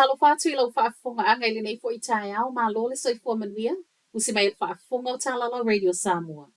Faatalofa atu i lau faafofogaaga i lenei foi taeao, malo le soifua manuia, usi mai i le faafofoga o Talala Radio Samoa.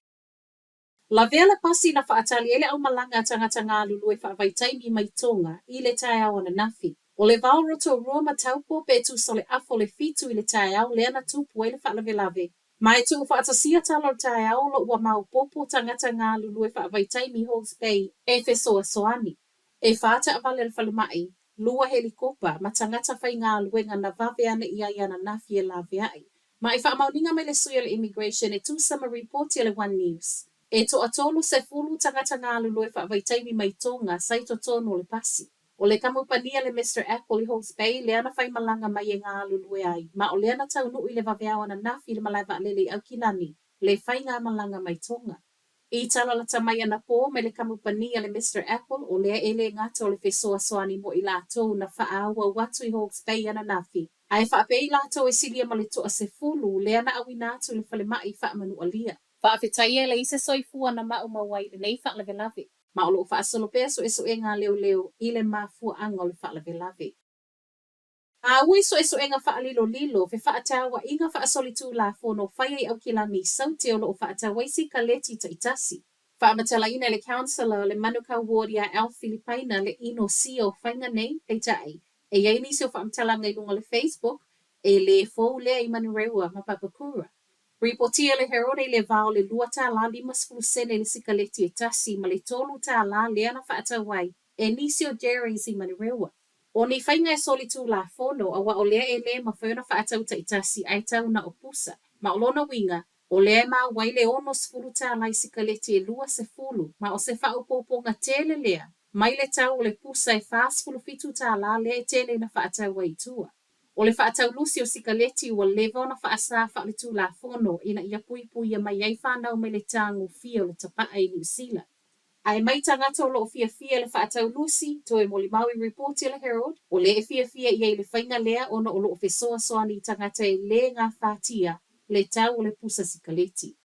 Lavea le pasi na faatali ai le aumalaga a tagata galulue faavaitaimi mai Tonga i le taeao ananafi. O le va o Rotorua ma Taupo pe tusa o le afa o le 7 i le taeao lea na tupu ai le faalavelave. Ma e tuufaatasia tala o le taeao o lo o ua maopoopo tagata galulue faavaitaimi i Hawke's Bay e fesoasoani. E whā taavale a le falemai, lua helikopa, ma tagata faigaluega na vave ane i ai ananafi e laveai. Ma i faamaoniga mai le sui o le Immigration e tusa ma ripoti a le One News. E toatolu sefulu tagata galulue faavaitaimi mai Tonga sa i totonu o le pasi. O le kamupani a le Mister Apple i Hawke's Bay lea na faimalaga mai e galulue ai, ma o lea na taunuu i le vaveao ananafi i le malae vaalele i Aukilani le faigamalaga mai Tonga. I tala lata mai anapo mai le kamupani a le Mister Apple, o lea e le gata o le fesoasoani mo i latou na faaauau atu i Hawke's Bay ananafi, ae faapea i latou e silia ma le toasefulu lea na auina atu i le falemai faamanualia. Faafetai e leai se soifua na maumau ai i lenei faalavelave, ma o lo o faasolo pea suesuega a leoleo i le mafuaaga o le faalavelave. Maua i suesuega faalilolilo, fefaatauaiga faasolitulafono faia i Aukilani Saute o lo o faatau ai sikaleti taitasi. Faamatalaina e le Councillor o le Manukau Ward ia Alf Filipaina le inosia o faiga nei, peitai, e i ai nisi o faamatalaga i luga o le Facebook e le fou lea i Manurewa ma Papakura. Ripotia le Herald i le va o le $2.50 i le sikaleti e tasi ma le $3 lea na faatau ai e nisi o Jerry's i Manurewa. O ni faiga e solitulafono aua o lea e le mafai ona faatau taitasi ae tau na o pusa. Ma o lona uiga, o lea e maua ai le $60 i sikaleti e 20, ma o se faaopoopoga tele lea mai le tau o le pusa e $47 lea e tele ina faatau ai i tua. O le faatau lusi o sikaleti ua leva ona faasa faaletulafono ina ia puipuia mai ai fanau mai le tagofia o le tapaa i Niu Sila. Ae mai tagata o lo o fiafia i le faatau lusi, toe molimau i ripoti a le Herald, o lea e fiafia ia i le faiga lea ona o lo o fesoasoani i tagata e le gafatia le tau o le pusa sikaleti.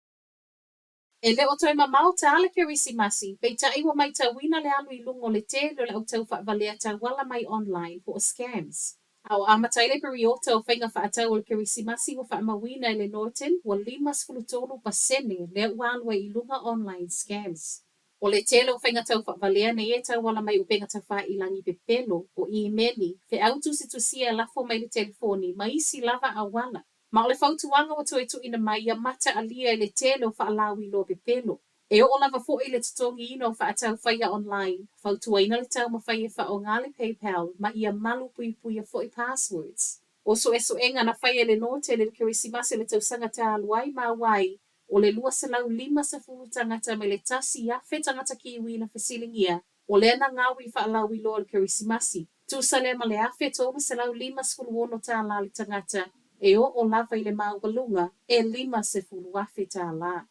E le o toe mamao ta le Kerisimasi, peitai ua maitauina le alu i luga o le tele o le au tau faavalea tauala mai online po o scams. A o amata ai le piriota o faiga faatau o le Kerisimasi ua faamauina e le Norton ua 53% lea ua alu ai i luga online scams. O le tele o faiga tau faavalea nei e tauala mai upega tafailagi pepelo, o imeli, feau tusitusia e lafo mai le telefoni ma isi lava auala. Ma o le fautuaga ua toe tuuina mai ia mataalia i le tele o faalauiloa pepelo. E oo lava foi i le totogiina o faatau faia online, fautuaina le taumafai e faaaoga le PayPal ma ia malu puipuia foi passwords. O suesuega na faia e le Nortel i le Kerisimasi o le tausaga talu ai maua ai o le 250 tagata mai le 1,000 tagata Kiwi na fesiligia O lea na gau i faalauiloa o le Kerisimasi, tusa lea ma le $1,356 le tagata, e oo lava i le maualuga e $50,000.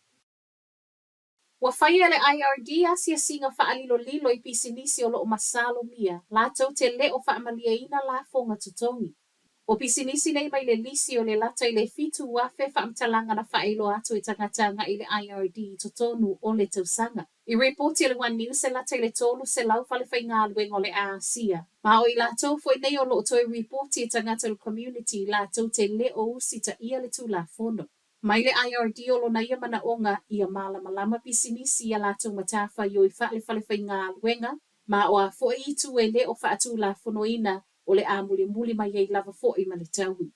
Ua faia e le IRD asiasiga faalilolilo i pisinisi o lo o masalomia latou te le o faamalieina lafoga totogi. O pisinisi nei mai le lisi o le lata i le 7,000 faamatalaga na faailoa atu e tagata agai i le IRD i totonu o le tausaga. I ripoti a le One News e lata i le 300 falefaigaluega o le Āsia, ma o i latou foi nei o lo o toe ripoti e tagata o le community latou te le o usitaia le Tulafono. Mai le IRD o lona ia manaoga ia malamalama pisinisi i a latou matafaioi faale-falefaigaluega ma o a foi itu e le o faatulafonoina o le a mulimuli mai ai lava foi ma le taui.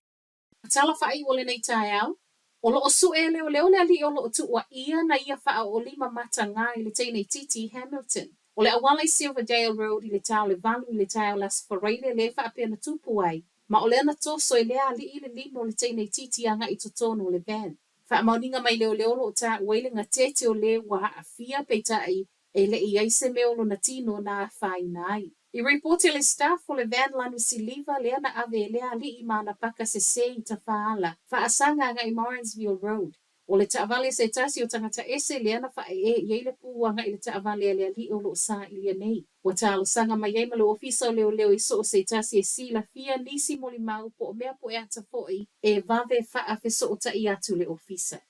Tala faaiu o lenei taeao, O lo o sue e leoleo le alii o lo o tuuaia na ia faaoolima mataga i le teine itiiti i Hamilton. O le auala i Silverdale Road i le ta o le 8 i le taeao le Aso Faraile lea e faapea na tupu ai, ma o lea na toso e lea alii le lima o le teine itiiti agai i totonu o le van. Faamaoniga mai leoleo o lo o taua ai le gatete o le ua aafia, peitai e le i ai se mea o lona tino na afaina ai. I ripoti a le staff o le van lanu siliva lea na ave e lea alii ma ana paka sese i Tafaala, faasaga agai Morrinsville Road. O le taavale se tasi o tagata ese lea na faaee i ai le pū agai i le taavale a le alii o lo o sailia nei. Ua talosaga mai ai ma le Ofisa o Leoleo i so o se tasi e silafia nisi molimau po o mea poeata foi e vave faafesootai atu le Ofisa.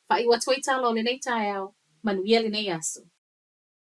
Faaiu atu ai tala o lenei taeao, manuia lenei aso.